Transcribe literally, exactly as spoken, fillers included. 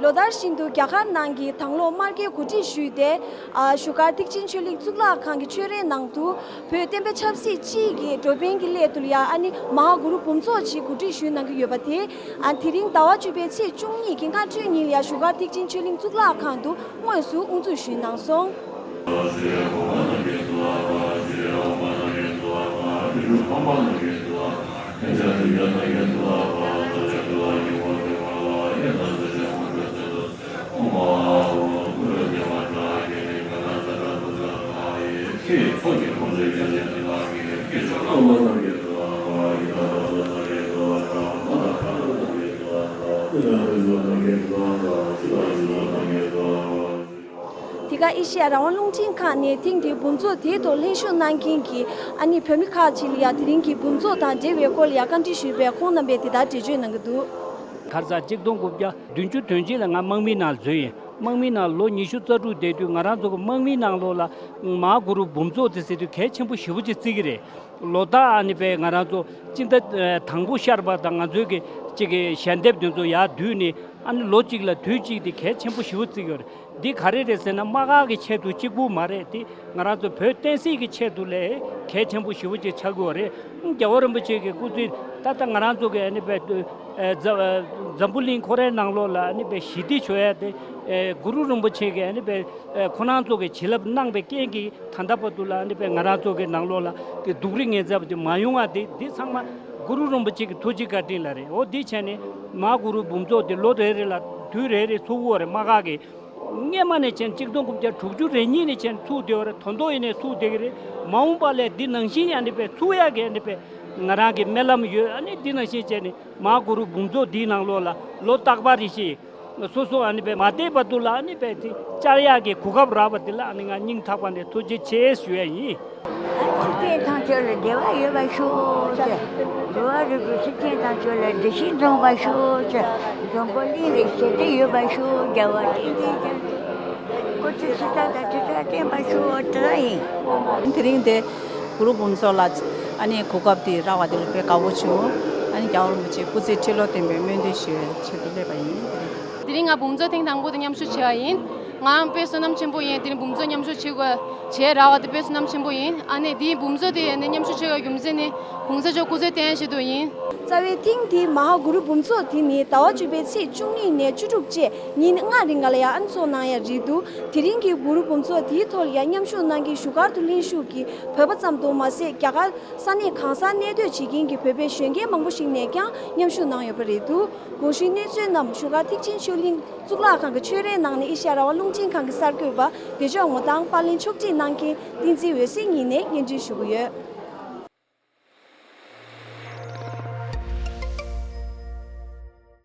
ལོ་ལྟར་བཞིན་དུ་རྒྱ་གར་ནང་གི་དང་ལོ་དམར་གྱི་གོ་སྒྲིག་ཞུས་ཏེ། ཨ་བཞུགས་སྒར་ཐེག་ཆེན་ཆོས་གླིང་གཙུག་ལག་ཁང་གི་ཆོས་རའི་ནང་དུ་བོད་བསྟན་པ་ཆབ་སྲིད་སྤྱི་ཡི་འགྲོ་ཕན་གྱི་སླད་དུ་ལ་ཡ་ཨ་ནི་མ་ཧཱ་གུ་རུ་འབུམ་ཚོགས་ཅིག་གོ་སྒྲིག་ཞུས་གནང་གི་ཡོད་པ་དེ། ཨ་དེ་རིང་ཟླ་བ་བཅུ་པའི་ཚེས་བཅུ་གཉིས་ཀྱི་སྔ་དྲོའི་ཉིན་ལ་ཡ་བཞུགས་སྒར་ཐེག་ཆེན་ཆོས་གླིང་གཙུག་ལག་ཁང་དུ་དངོས་སུ་དབུ་འཛུགས་ཞུས་གནང་སོང་། དེ་ག་ཨེ་ཤེ་ཡ་རང་དབང་རླུང་འཕྲིན་ཁང་ནས་ཐེངས་འདིའི་འབུམ་ཚོགས་དེའི་ཐོག་ལྷན་ཞུགས་གནང་མཁན་གྱི་ཨ་ནི་བོད་མི་ཁག་ཅིག་ལ་ཡ་དེ་རིང་གི་འབུམ་ཚོགས་དང་འབྲེལ་བའི་སྐོར་ལ་ཡ་བཀའ་འདྲི་ཞུས་པས། ཁོང་རྣམ་པས་དེ་ལྟར་འགྲེལ་བརྗོད་གནང་གི་འདུག་གར་ས་གཅིག་སྟོང་དགུ་བརྒྱ་བདུན་ཅུ་དོན་གཅིག་ལ་ང་དམག་མིའི་ནང་འཛུལ་ཡིན། དམག་མིའི་ནང་ལོ་ཉི་ཤུ་རྩ་དྲུག་བསྡད་དུས་ང་རང་ཚོ་གི་དམག་མིའི་ནང་ལོགས་ལ་མ་ཧཱ་གུ་རུ་འབུམ་ཚོགས་དེ་ཟེར་དུས་གལ་ཆེན་པོ་ཞེ་པོ་ཅིག་བརྩི་གི་རེད། ལོ་ལྟར་ཨ་ནི་པའི་ང་རང་ཚོ་སྤྱི་ཟླ་ཨ་དང་པོ་ཤར་བ་དང་ང་ཚོའི་གི་གཅིག་གི་ཞལ་འདེབས་དེ་ཚོ་ཡར་བསྡུས་ནས་ཨ་ནི་ལོ་གཅིག་ལ་དུས་གཅིག་དེ་གལ་ཆེན་པོ་ཞེ་པོ་བརྩི་གི་ཡོད་རེད། འདི་ག་རེ་རེད་ཟེར་ན་དམག་སྒར་གྱི་ཆེད་དུ་གཅིག་པུ་མ་རེད་དེ། ང་རང་ཚོ་བོད་བསྟན་སྲིད་ཀྱི་ཆེད་དུ་ལས་གལ་ཆེན་པོ་ཞེ་པོ་ཅིག་ཆགས་ཀྱི་ཡོད་རེད། རྒྱལ་བ་རིན་པོ་ཆེ་གི་སྐུ་ཚེ་ད་ལྟ་ང་རང་ཚོ་གི་ཨ་ནི་པའི་ཨ་འཛམ་འཛམ་བུ་གླིང་ཁོ་རའི་ནང་ལོགས་ལ་ཨ་ནི་པའི་ཞི་བདེ་ཤོར་ཡ་དེ་ཨ་གུ་རུ་རིན་པོ་ཆེ་གི་ཨ་ནི་པའི་ཨ་ཁོ་རང་ཚོ་གི་བྱིན་རླབས་གནང་བའི་རྐྱེན་གྱིས་ད་ལྟ་བར་དུ་ལ་ཨ་ནི་པའི་ང་རང་ཚོ་གི་ནང་ལོགས་ལ་དེ་སྡུག་རུས་ངན་ཚབས་དེ་མ་ཡོང་བ་དེ་འདི་ཚང་མ་གུ་རུ་རིན་པོ་ཆེ་གི་ཐུགས་རྗེ་བཀའ་དྲིན་ལ་རེད། འོ་འདི་བྱས་ནས་མ་ཧཱ་གུ་རུ་འབུམ་ཚོགས་དེ་ལོ་རེ་རེ་ལ་དུས་རེ་རེ་ཚུགས་ཡོད་རེད། དམག་སྒར་གི་སྔས་མ་ནས་བྱས་ནས་གཅིག་སྟོང་དགུ་བརྒྱ་དྲུག་ཅུ་རེ་གཉིས་ནས་བྱས་ནས་ཚུགས་བསྡད་ཡོད་རེད། ད་དུང་ཡིན་ནའི་ཚུགས་བསྡད་ཀྱི་རེད། མ་འོངས་པ་ལ་འདི་ནང་བཞིན་ཨ་ནི་པའི་ཚུགས་ཡག་གི་ཨ་ནི་པའི་ང་རང་གི་སྨོན་ལམ་ཡོད། ཨ་ནི་འདི་ནང་བཞིན་བྱས་ནས་མ་ཧཱ་གུ་རུ་འབུམ་ཚོགས་འདིའི་ནང་ལོགས་ལ་ལོ་རྟག་པར་རེ་བཞིན་སོ་སོ་ཨ་ནི་པའི་མ་བསྡད་བར་དུ་ལ་ཨ་ནི་པའི་དེ་བཅར་ཡག་གི་གོ་སྐབས་རག་པ་དེ་ལ་ཨ་ནི་ང་སྙིང་ཐག་པ་ནས་ཐུགས་རྗེ་ཆེ་ཞུ་ཡ་ཡིན། ཚེ་བརྟན་ཐམས་ཅད་ལ་བདེ་བ་ཡོད་པར་ཤོག་ཅེས། འགྲོ་བ་རིགས་དྲུག་ཚེ་བརྟན་ཐམས་ཅད་ལ་བདེ་སྐྱིད་འབྱུང་བར་ཤོག་ཅེས། འཛམ་བུ་གླིང་ལ་ཞི་བདེ་ཡོད་པར་ཤོག་རྒྱལ་བ་སྟེང་འཛིན་རྒྱལ་སྐུ་ཚེ་ཕྱི་དྲག་དང་ཕྱི་དྲག་བརྟན་པར་ཤོག་དེ་ལྟར་ཡིན། དེ་རིང་དེ་གུ་རུ་འབུམ་ཚོགས་ལ་ཨ་ནི་གོ་སྐབས་དེ་རག་པ་དེ་ལ་དཔེ་དགའ་བོ་བྱུང་། ཨ་ནི་རྒྱལ་བ་རིན་པོ་ཆེ་སྐུ་ཚེ་ཁྲི་ལོ་བརྟན་པའི་སྨོན་འདུན་ཞུ་བའི་ཆེད་དུ་སླེབས་པ་ཡིན། དེ་རིང་ང་འབུམ་ཚོགས་ཐེངས་དང་པོ་དེ་མཉམ་ཞུགས་བྱས་པ་ཡིན། ང་དཔེ་བསོད་ནམས་ཆེན་པོ་ཡིན། དེ་རིང་འབུམ་ཚོགས་མཉམ་ཞུགས་བྱེད་དགོས་བྱས་རག་པ་དེ་དཔེ་བསོད་ནམས་ཆེན་པོ་ཡིན། ཨ་ནི་དེའི་འབུམ་ཚོགས་དེ་ནི་མཉམ་ཞུགས་བྱེད་པའི་རྒྱུ་མཚན་ནི་གོང་ས་མཆོག་སྐུ་ཚེ་བརྟན་ཆེད་དུ་ཡིན། རྩ་བའི་ཐེངས་འདིའི་མ་ཧཱ་གུ་རུ་འབུམ་ཚོགས་དེ་ནི་ཟླ་བ་བཅུ་པའི་ཚེས་བཅུ་གཉིས་ནས་བཅུ་དྲུག་བཅས་ཉིན་ལྔ་རིང་ག་ལ་ཡང་ཨ་ནི་ཚོགས་གནང་ཡ་རེད་འདུག་དེ་རིང་གི་གུ་རུ་འབུམ་ཚོགས་དེའི་ཐོག་ལ་ཡང་མཉམ་ཞུགས་གནང་མཁན་བཞུགས་སྒར་དུ་ལྷན་ཞུགས་ཀྱི་བོད་པ་ཙམ་དུ་མ་ཟད། རྒྱ་གར་ས་གནས་གང་སར་གནས་སྡོད་བྱེད་མཁན་གྱི་བོད་པའི་གཞོན་སྐྱེས་མང་པོ་ཞིག་ནས་ཀྱང་མཉམ་ཞུགས་གནང་ཡོད་པ་རེད་འདུག་གོང་ཞུས་གནས་ཚུལ་རྣམས་བཞུགས་སྒར་ཐེག་ཆེན་ཆོས་གླིང་གཙུག་ལག་ཁང་གི་ཆོས་རའི་ནང་ནས་ཨེ་ཤ་ཡ་རང་དབང་རླུང་འཕྲིན་ཁང་གི་གསར་འགོད་པ་བདེ་མཆོག་ངོ་ཐང་པར་ལེན་ཕྱོགས་སྒྲིག་གནང་མཁན་བསྟན་འཛིན་འོད་ཟེར་གཉིས་ནས་སྙན་སྒྲོན་ཞུ་གི་ཡོད།